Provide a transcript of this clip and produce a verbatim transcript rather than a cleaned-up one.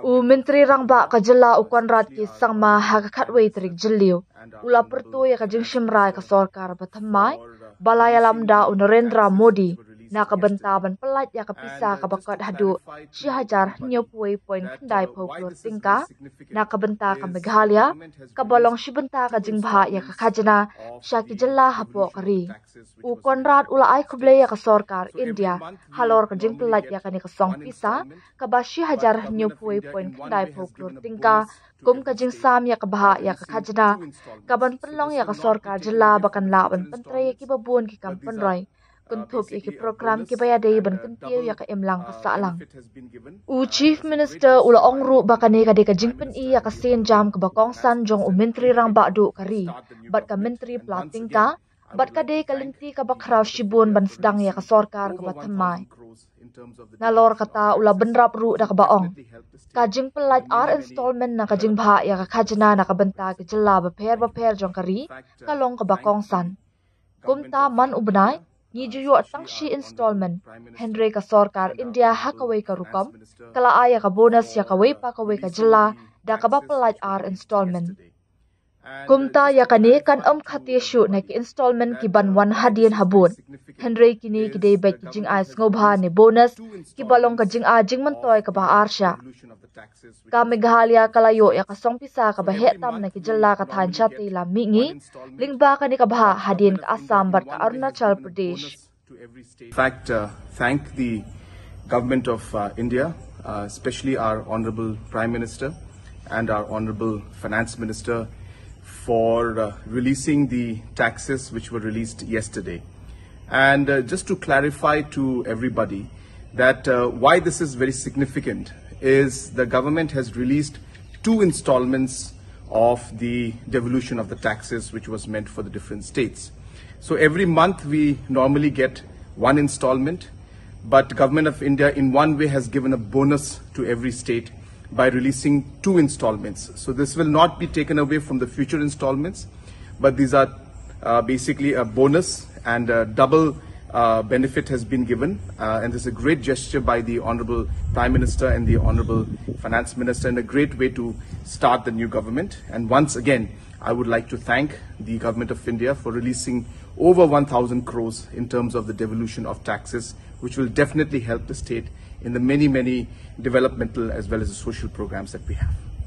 U Myntri Rangbah ka jylla u Conrad K Sangma ha ka khatwei tarik Jylliew u la pyrto ïa ka jingshim rai ka sorkar ba thymmai ba la ïalam da u Narendra Modi na ka bynta ban pyllait ïa ka pisa kaba kot haduh shi hajar hynñiewphew point khyndai phew klur tyngka na ka bynta ka Meghalaya, kaba long shi bynta ka jingbhah ïa ka khajna sha ki jylla hapoh ka ri. U Conrad u la ai khublei ïa ka sorkar India halor ka jingpyllait ïa kane ka song pisa kaba shi hajar hynñiewphew point khyndai phew klur tyngka kum ka jingsam ïa ka bhah ïa ka khajna, kaban pynlong ïa ka sorkar jylla ba kan lah ban pyntrei ïa kiba bun ki kam pynroi, kynthup ïa ki program kiba ïadei ban kyntiew ïa ka imlang ka sahlang. U Chief Minister u la ong ruh ba kane ka dei ka jingpyni ïa ka sienjam kaba kongsan jong u Myntri Rangbah Duh ka ri bad ka Myntri Pla Tyngka, bad ka dei ka lynti kaba khraw shibun ban sdang ïa ka sorkar kaba thymmai. Nalor kata u la bynrap ruh da kaba ong, ka jingpyllait ar installment na ka jingbhah ïa ka khajna na ka bynta ki jylla bapher bapher jong ka ri ka long kaba kongsan. Kumta man u bnai ngi ju ïoh tang shi installment, hynrei ka sorkar India ha kawei ka rukom ka la ai ïa ka bonus ïa kawei pa kawei ka jylla da kaba pyllait ar installment. Kumta ïa kane kan ym khate shuh na ki installment kiban wan hadien habud, hynrei kine ki dei beit ki jingai sngewbha ne bonus kiba long ka jingai jingmyntoi kaba arshah. Ka Meghalaya ka la ïoh ïa ka song pisa kaba heh tam na ki jylla ka thaiñ shatei lam mihngi, lyngba kane ka bhah hadien ka Assam bad ka Arunachal Pradesh. In fact, uh, thank the government of uh, India, uh, especially our Honorable Prime Minister and our Honorable Finance Minister for uh, releasing the taxes which were released yesterday. And uh, just to clarify to everybody that uh, why this is very significant is the government has released two installments of the devolution of the taxes which was meant for the different states. So every month we normally get one installment, but Government of India in one way has given a bonus to every state by releasing two installments. So this will not be taken away from the future installments, but these are uh, basically a bonus and a double uh, benefit has been given, uh, and this is a great gesture by the Honorable Prime Minister and the Honorable Finance Minister, and a great way to start the new government. And once again, I would like to thank the Government of India for releasing over one thousand crores in terms of the devolution of taxes, which will definitely help the state in the many, many developmental as well as the social programs that we have.